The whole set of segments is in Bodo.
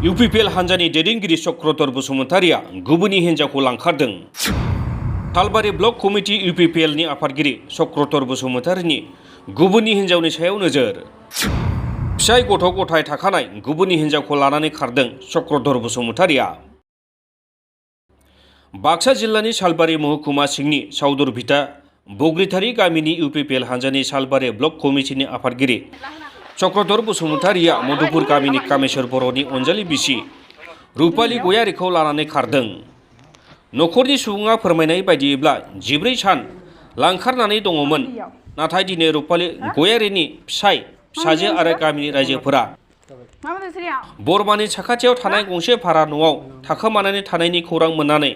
UPPL हानजानि दैदेनगिरि चक्रधर बसुमतारिया गुबुननि हिन्जावखौ लांखारदों। सालबारि ब्लक कमिटि UPPL नि आफादगिरि चक्रधर बसुमतारिनि गुबुननि हिन्जावनि सायाव नोजोर। फिसाय गथ' गथाय थाखानाय गुबुननि हिन्जावखौ लानानै खारदों चक्रधर बसुमतारिया। बाक्सा जिल्लानि सालबारि महकुमा सिंनि साउदरभिटा बग्रितारि गामिनि UPPL हानजानि सालबारि ब्लक कमिटिनि आफादगिरि चक्रधर बसुमतारिया मधुपुर गामिनि कामेश्वर बर'नि अनजालि बिसि रुपाली गयारिखौ लानानै खारदों। नखरनि सुबुङा फोरमायनाय बायदियैब्ला 14 सान लांखारनानै दङमोन, नाथाय दिनै रुपाली गयारिनि फिसाजो आरो गामिनि रायजोफोरा बरमानि साखाथियाव थानाय गंसे भारा न'आव थाखोमानानै थानायनि खौरां मोननानै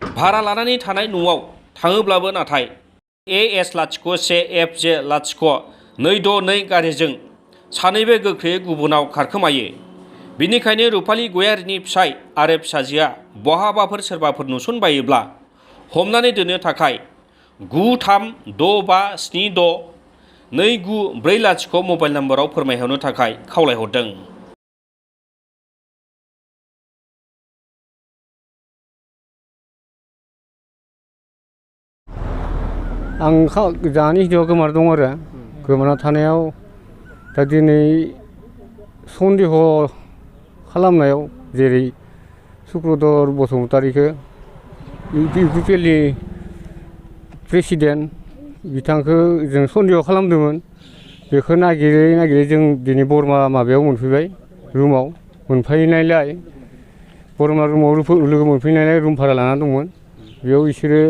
भारा लानानै थानाय न'आव थाङोब्लाबो नाथाय AS01FJ0262 गारिजों सानैबो गोख्रैयै गुबुनाव खारखोमायो। बेनिखायनो रुपाली गयारिनि फिसाय आरो फिसाजोआ बहाबाफोर सोरबाफोर नुसनबायोब्ला हमनानै दोननो थाखाय 9365762940 मबाइल नम्बराव फोरमायहरनो थाखाय खावलायहरदों। आं जाहानि हिन्जावा गोमाना दं आरो गोमाना थानायाव दा दिनै सन्देह खालामनायाव जेरै चक्रधर बसुमतारिखौ UPPL नि प्रेसिडेन्ट बिथांखौ जों सन्देह खालामदोंमोन। बेखौ नागिरै जों दिनै बरमा माबायाव मोनफैबाय, रुमाव मोनफैनायलाय बरमा रुमाव लोगो मोनफैनायलाय रुम भारा लाना दंमोन। बेयाव बिसोरो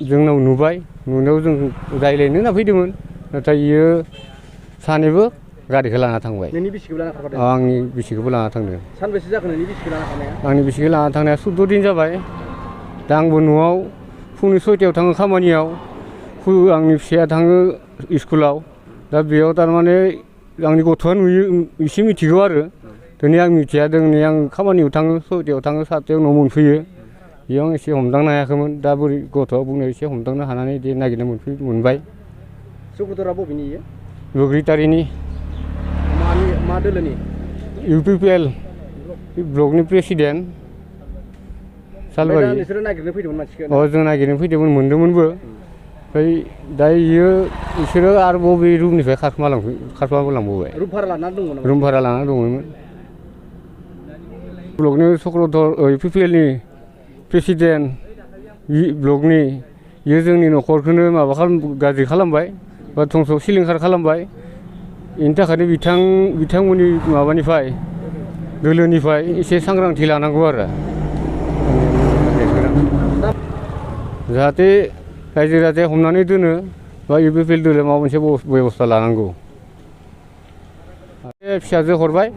जोंनाव नुबाय, नुनायाव जों रायज्लायनो होनना फैदोंमोन, नाथाय बियो सानैबो गारिखौ लाना थांबाय। नोंनि बिसिखौबो लाना थांफादों? आंनि बिसिखौबो लाना थांदों। सानबेसे जाखो नोंनि बिसिखौ लाना थांनाया? आंनि बिसिखौ लाना थांनाया 14 दिन जाबाय। दा आंबो न'आव फुंनि 6टायाव थाङो खामानियाव, आंनि फिसाया थाङो स्कुलाव। दा बेयाव थारमाने आंनि गथ'आ नुयो, एसे मिथिगौ आरो दिनै आं मिथिया। दिनै आं खामानियाव थाङो, 6टायाव थाङो, 7टायाव न' मोनफैयो। बेयाव आं एसे हमदांनो हायाखैमोन। दा बोरै गथ'आ बुंनायाव एसे हमदांनो हानानै दे नागिरना मोनबाय। चक्रधरा बबेनि इयो? बग्रितारिनि। मा दोलोनि? UPPL ब्लकनि प्रेसिडेन्ट। सालबारि। नोंसोरो नागिरनो फैदोंमोन मानसिखौ? जों नागिरनो फैदोंमोन, मोनदोंमोनबो। ओमफ्राय दा बिसोरो आरो बबे रुमनिफ्राय खारखोमालांबावबाय। रुम भारा लानानै दंमोन? रुम भारा लानानै दंमोन। ब्लकनि चक्रधर UPPL नि प्रेसिडेन्ट ब्लकनि, बियो जोंनि न'खरखौनो गाज्रि खालामबाय बा धंस' सिलिंखार खालामबाय। बेनि थाखायनो बिथांमोननि माबानिफ्राय दोलोनिफ्राय एसे सांग्रांथि लानांगौ आरो जाहाथे रायजो राजाया हमनानै दोनो बा UPPL दोलो माबा मोनसे बेबस्था लानांगौ। फिसाजो हरबाय,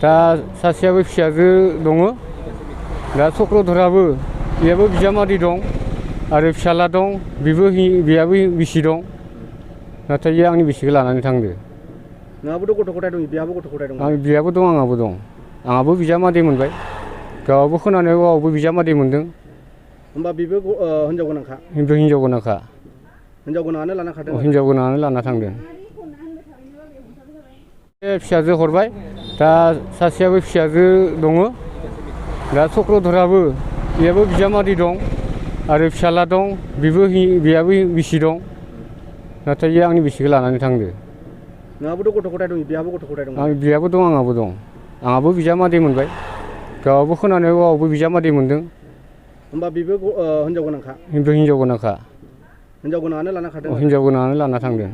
दा सासेयाबो फिसाजो दङ। दा चक्रधराबो बेयाबो बिजामादै दं आरो फिसाला दं, बेयाबो बिसि दं। नाथाय इयो आंनि बिसिखौ लानानै थांदो। नोंहाबोथ' गथ' गथाय दं, बिहाबो गथ' गथाय दं? बिहाबो दं, आंहाबो दं। आंहाबो बिजामादै मोनबाय, गावहाबो खोनानायाव गावहाबो बिजामादै मोनदों। होमबा बेबो हिन्जाव गोनांखा? हिन्जाव गोनांखा। हिन्जाव गोनाङानो लाना खारदों? हिन्जाव गोनाङानो लाना थांदों। फिसाजो हरबाय, दा सासेयाबो फिसाजो दङ। दा चक्रधराबो बेयाबो बिजामादै दं आरो फिसाला दं, बेयाबो बिसि दं। नाथाय इयो आंनि बिसिखौ लानानै थांदो। नोंहाबोथ' गथ' गथाय दं, बिहाबो गथ' गथाय दं? बिहाबो दं, आंहाबो दं। आंहाबो बिजामादै मोनबाय, गावहाबो खोनानायाव गावहाबो बिजामादै मोनदों। होमबा बेबो हिन्जाव गोनांखा? हिन्जाव गोनांखा। हिन्जाव गोनाङानो लाना खारदों? हिन्जाव गोनाङानो लाना थांदों।